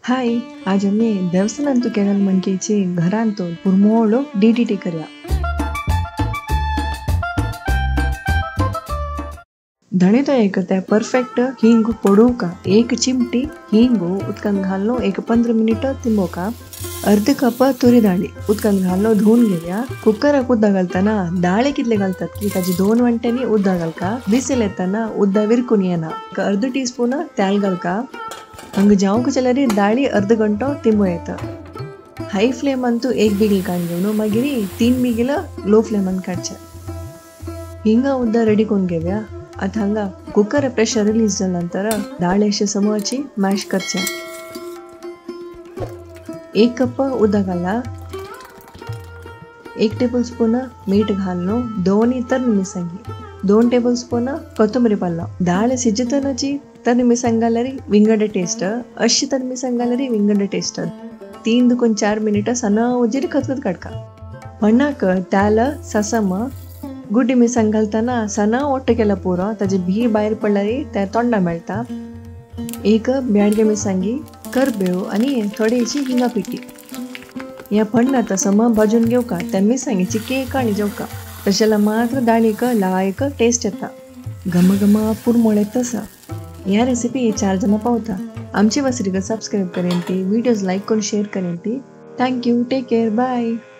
हाय, आज आमी देवसनांतू केरळ मणकेची घरांतू पुरमोळो डीडीटी करया. धणे तो एक त्या परफेक्ट हिंग पडूका. एक चिमटी हिंग उदकान घालनो एक 15 मिनिट तिंबोका. अर्ध कप तुरी दाळी उदकान घालनो धुवन घेवया. कुकराक उदक घालतना दाळी कितले घालतात की ताजी 2 वांट्यांनी उदक घालका. विसल येतना उदक विरकून येना. अर्ध टी स्पून तेल घालका. हंग जावंक जाल्यार दाळी अर्ध घंटो तिंबो येता. हाय फ्लेमान तूं 1 बिगल काड घेवन मागीर 3 बिगल लो फ्लेमान काडचे. हिंगा उदक रेडी करून घेवया. आतां हांगा कुकर प्रेशर रिलीज जाल्या नंतर दाळ अशें समोवची मॅश करचें. 1 कप उदक घाला. 1 टेबल स्पून मीठ घालनो. 2 तरणी मिरसांगी, 2 टेबल स्पून कोತ್ತंबरी पल्लो. दाळ सिजतनाची तरणी मिरसांग घाल्यार विंगड टेस्ट, अशी तरणी मिरसांग घाल्यार विंगड टेस्ट. 3 दुकून 4 मिनिटां सण उजीर खतखत काडका. पण्णाक तेल ससम गुड्डी मिरसांग घालतना सणा ओट्ट केला पुरो ताजे भी भायर पडल्यार ते तोंडा मेळटा. 1 ब्याडगे मिरसांगी, करबेव आनी थोडीशी हिंगा पिठी. ह्या पण्णात सम भाजून घेवका. त्या मिरसांगेची केक आनी जेवका. तशें जाल्यार मात्र दाळीक लायक टेस्ट येता. घम घम पुरमोळ येता आसा. ह्या रेसिपी 4 जाणां पावता. आमची वसरीक सबस्क्रायब करेन ती, व्हिडियोज लायक करून शेअर करेन ती. Thank you, take care, bye.